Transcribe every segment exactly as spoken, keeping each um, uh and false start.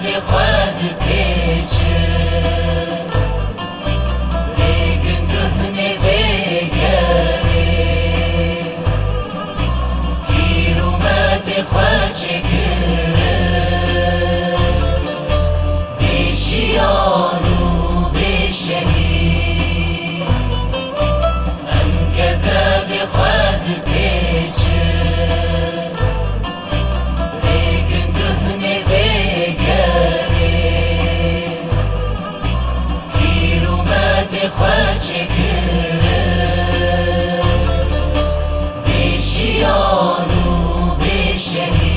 Xwe dipêçe, lê gunguhnê bêgerê, kîrometê xwe çêkire, bê şiyan û bê şehîd. Em kezebê xwe dipêçe, lê gunguhnê bêgerê, kîrometê xwe çêkire, bê şiyan û bê şehîd.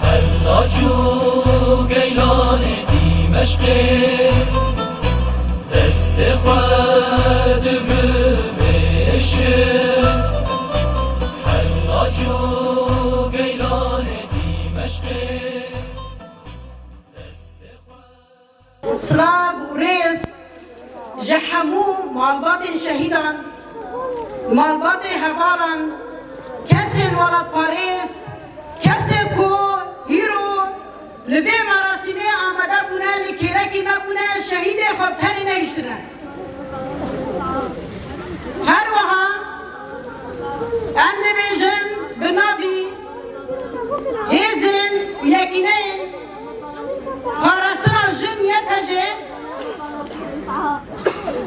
Hellac û geylanê Dîmeşqê destê xwe digumêşin. Hellac û geylanê Dîmeşqê destê xwe Silav û rêz ji hemû malbatên şehîdan, malbatê hevalan, kesên welatparêz, kesê ku îro li vê merasîmê amade bûne, li kêrekî me bûne, şehîdê xwe bi tenê nehiştine. Her wiha em dibêjin bi navî hêzên û yekîneyên parastina jin Y P J,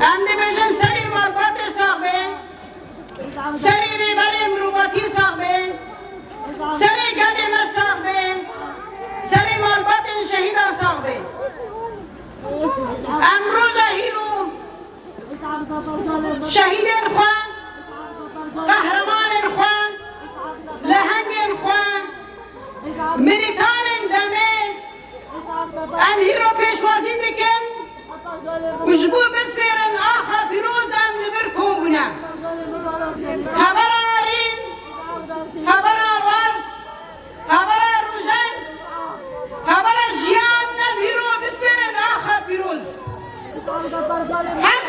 em dibêjin serê malbatê sax be, serê rêberê mirovatî sax be, serê gelê me sax be, serê malbatên şehîdan sax be. Em roja hîro şehîdên xwe, qehremanên xwe, lehengên xwe, milîtanên demê em hîro pêşwazî dikin û ji bo bispêrin axa pîroz em li vir kom bûne. Hevala Arîn, hevala Awaz, hevala Rojen, hevala Jiyan, em hîro bispêrin axa pîroz. Her